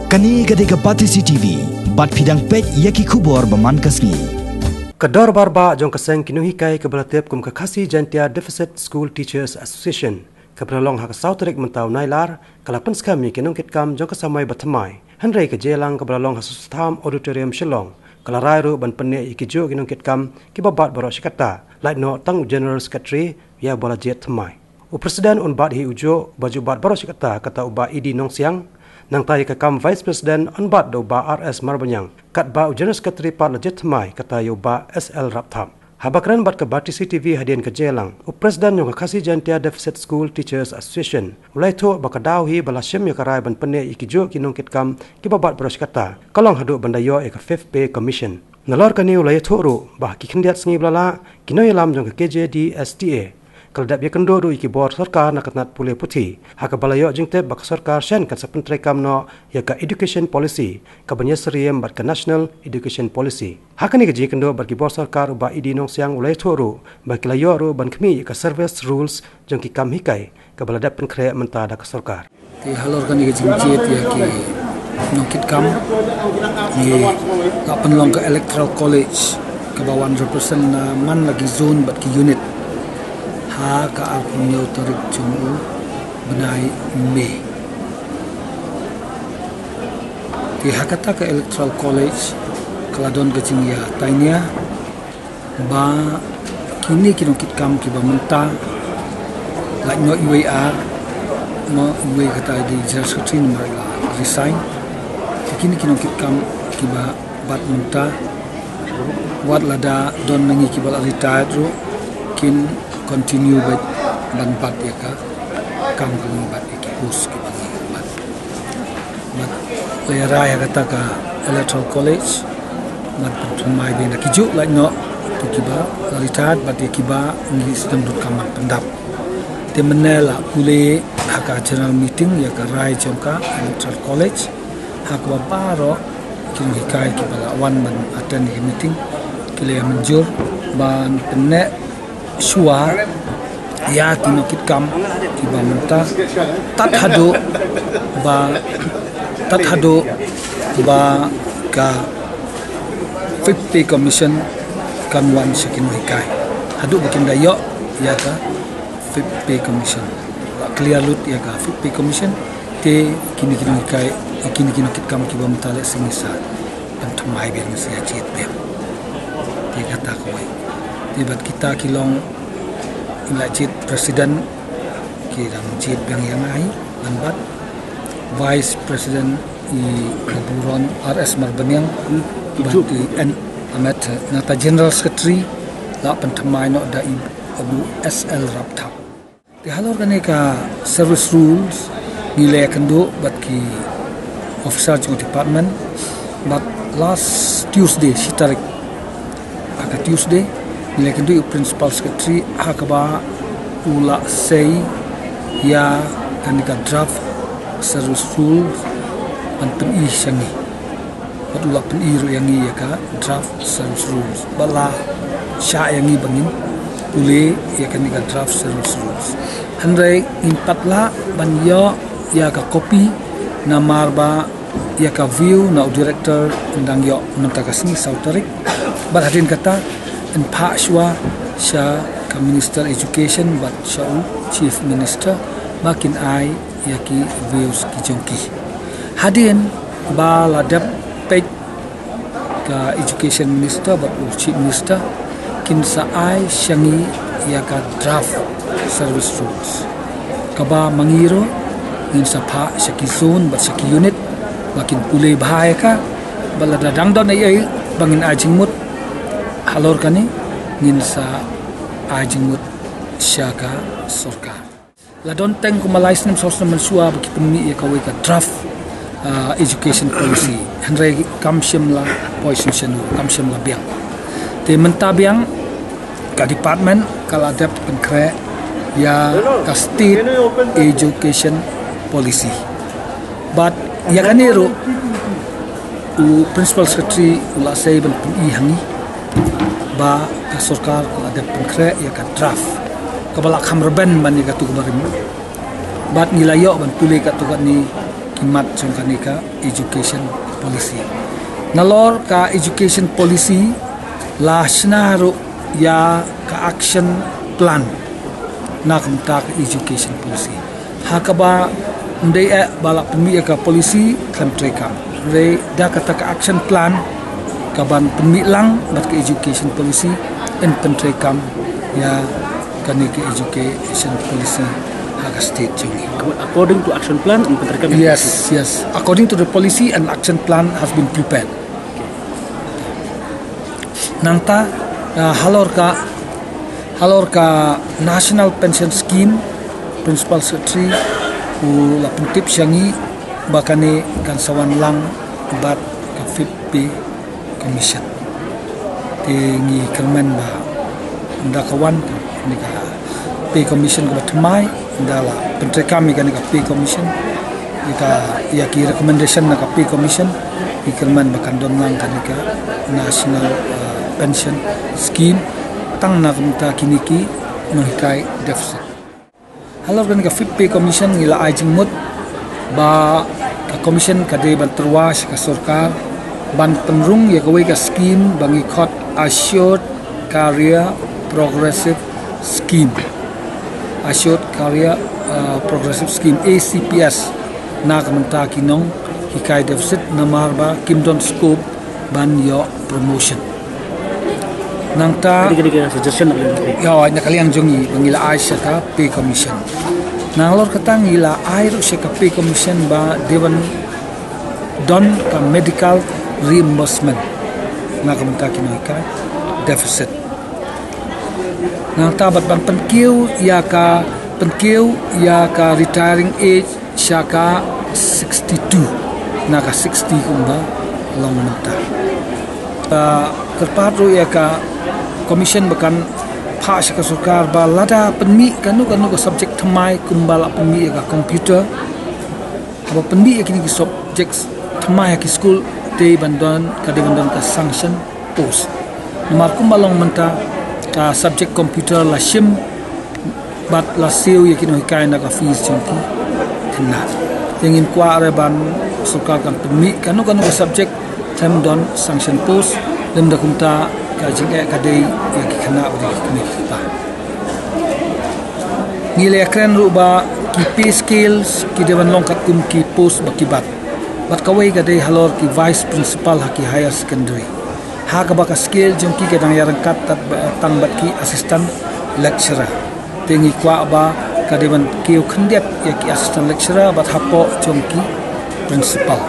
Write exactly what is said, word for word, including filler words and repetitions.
Kane ka dei ka Batesi T V, bad phi dang peit ïa ki khubor ba man ka sngi. Ka dorbar bah jong ka seng ki nonghikai kaba la tip kum ka Khasi Jaintia Deficit School Teachers Association, kaba la long ha ka saw tarik mynta u Nailar, ka la pynskhem ïa ki nongkitkam jong ka samoi ba thymmai. Hynrei ka jingïalang kaba la long ha Sostham Auditorium Shillong, ka la rai ruh ban pynneh ïa ki juh ki nongkitkam kiba bat baroh shi katta, lait noh tang u General Secretary ïa ba la jied thymmai. U President un bat hi u juh ba ju bat baroh shi katta, kata u Bah E D Nongsiang. Nangta ïa ka kam Vice President un bat da u Bah R S Marbaniang, katba u General Secretary pat la jied thymmai, kata ïa u Bah S L Rapthap. Haba kren bad ka Batesi T V hadien ka jingïalang, u President jong ka Khasi Jaintia Deficit School Teachers Association u la ïathuh ba ka daw hi ba la shim ïa ka rai ban pynneh ïa ki juh ki nongkitkam kiba bat baroh shi katta, ka long haduh ban da ïoh ïa ka Fifth Pay Commission. Nalor kane u la ïathuh ruh ba ha ki khyndiat sngi ba la lah, ki nongïalam jong ka K J D S T A ka la dep ïakynduh ruh ïa ki bor sorkar na ka tnat pule puthi, ha kaba la ïoh jingtip ba ka sorkar shen kan sa pyntreikam noh ïa ka Education Policy kaban ïasyriem bad ka National Education Policy. Ha kane ka jingïakynduh bad ki bor sorkar, u Bah E D Nongsiang u la ïathuh ruh ba ki la ïoh ruh ban khmih ïa ka service rules jong ki kam hikai kaba la dep pynkhreh mynta da ka sorkar. Te halor kane ka jingjied ïa ki nongkitkam, ngi la pynlong ka Electoral College kaba wan represent na man la ki zone bad ki unit ha ka arphew hynñiew tarik jong u bnai May. Te ha kata ka Electoral College ka la don ka jingïatainia ba kine ki nongkitkam kiba mynta la ïoh iwei ar, ïoh iwei kata i dei General Secretary namar i la resign. Te kine ki nongkitkam kiba bat mynta, wat lada don na ngi kiba la retired ruh, kin continue bad ban bat ïa ka kam ka ngi bad ïa ki post kiba ngi bat. Bad la ïarai ha kata ka Electoral College, bad pynthymmai biang da ki juh lait noh, to kiba la retired bad ïa kiba ngi sdang donkam ban pyndap. Te mynne la pule ha ka general meeting ïa ka rai jong ka Electoral College, ha kaba baroh ki nonghikai kiba la wan ban attend ïa ka meeting ki la ïa mynjur ban pynneh shuwa ïa ki nongkitkam kiba mynta, tad haduh ba, tad haduh ba ka Fifth Pay Commission kan wan sha ki nonghikai. Haduh ba kin da ïoh ïa ka Fifth Pay Commission, ba clear lut ïa ka Fifth Pay Commission, te kine ki nonghikai, kine ki nongkitkam kiba mynta lehse ngi sa pynthymmai biang, ngi sa jied biang. Te kata kawei. Te bad kita ki long, i la jied President, ki dang jied biang ïa nga hi, ngan bat Vice President i Babu Ron R S Marbaniang, bad i N Amet, nangta General Secretary la pynthymmai noh da i Babu S L Rapthap. Te halor kane ka service rules ngi la ïakynduh bad ki officer jong department, bad last Tuesday, shi tarik, ha ka Tuesday, ngi la ïakynduh ïa u Principal Secretary ha kaba u la sei ïa kane ka draft service rules ban pyni sha ngi. Bad u la pyni ruh ïa ngi ïa ka draft service rules, bad la shah ïa ngi ba ngin pule ïa kane ka draft service rules. Hynrei ngim pat lah ban ïoh ïa ka copy namar ba ïa ka view na u director yn dang ïoh mynta ka sngi, saw tarik. Bad hadien kata yn phah shuwa sha ka Minister Education bad sha u Chief Minister ba kin ai ïa ki views ki jong ki. Hadien ba la dep peit ka Education Minister bad u Chief Minister, kin sa ai sha ngi ïa ka draft service rules, kaba ma ngi ruh ngin sa phah sha ki zone bad sha ki unit ba kin pule bha ïa ka, bad lada dang don ei ei ba ngin ai jingmut halor kane, ngin sa ai jingmut sha ka sorkar. La don teng kumba lai snem saw snem mynshuwa ba ki pynmih ïa kawei ka draft, ah, education policy. Hynrei kam shym la poi shisien, kam shym la biang. Te mynta biang ka department ka la dep pynkhreh ïa ka state education policy. Bad ïa kane ruh u Principal Secretary u la sei ban pyni ha ngi ba ka sorkar ka la dep pynkhreh ïa ka draft kaba la kham rben ban ïa katu kaba rim. Bad ngi la ïoh ban pule katto katne ki mat jong kane ka education policy. Nalor ka education policy la shna ruh ïa ka action plan na ka bynta ka education policy. Ha kaba ym dei eh ba la pynmih ïa ka policy khlem treikam. Hynrei da kata ka action plan kaban pynmih lang bad ka education policy yn pyntreikam ïa kane ka education policy ha ka state jong ngi. According to action plan, yn pyntreikam ïa ka policy. Yes, yes. According to the policy, an action plan has been prepared. Nangta, ah, halor ka, halor ka National Pension Scheme, Principal Secretary u la pyntip sha ngi ba kane kan sa wan lang bad ka Fifth Pay Commission. Te ngi kyrmen ba ynda ka wan kane ka Pay Commission kaba thymmai, ynda la pyntreikam ïa kane ka Pay Commission, ïa ka, ïa ki recommendation na ka Pay Commission, ngi kyrmen ba kan don lang kane ka National, ah, Pension Scheme tang na ka bynta kine ki nonghikai deficit. Halor kane ka Fifth Pay Commission ngi la ai jingmut ba ka Commission ka dei ban tyrwa sha ka sorkar ban pynrung ïa kawei ka scheme ba ngi khot Assured Career Progressive Scheme. Assured Career, uh, Progressive Scheme, A C P S, na ka bynta ki nonghikai deficit namar ba kim don scope ban ïoh promotion. Nangta, ïa, na ka liang jong ngi ba ngi la ai sha ka Pay Commission. Nalor kata ngi la ai ruh sha ka Pay Commission ba dei ban don ka medical reimbursement na ka bynta ki nonghikai deficit. Nangta bad ban pynkiew ïa ka, pynkiew ïa ka retiring age sha ka sixty-two na ka sixty kumba long mynta. Ka kyrpad ruh ïa ka Commission ba kan phah sha ka sorkar ba lada pynmih kano kano ka subject thymmai kumba la pynmih ïa ka computer, haba pynmih ïa kine ki subjects thymmai ha ki skul, dei ban don, ka dei ban don ka sanction post. Namar kumba long mynta ka subject computer la shim bad la siew ïa ki nonghikai na ka fees jong ki khynnah. Te ngin kwah re ban sorkar kan pynmih kano kano ka subject khlem don sanction post, lymda kumta ka jingeh ka dei ïa ki khynnah bad ïa ki kmie ki kpa. Ngi la ïakren ruh ba ki pay scales ki dei ban long katkum ki post ba ki bat. Bad kawei ka dei halor ki vice principal ha ki higher secondary. Ha kaba ka scale jong ki ka dang ïaryngkat tang bad ki assistant lecturer. Te ngi kwah ba ka dei ban kiew khyndiat ïa ki assistant lecturer bad hapoh jong ki principal.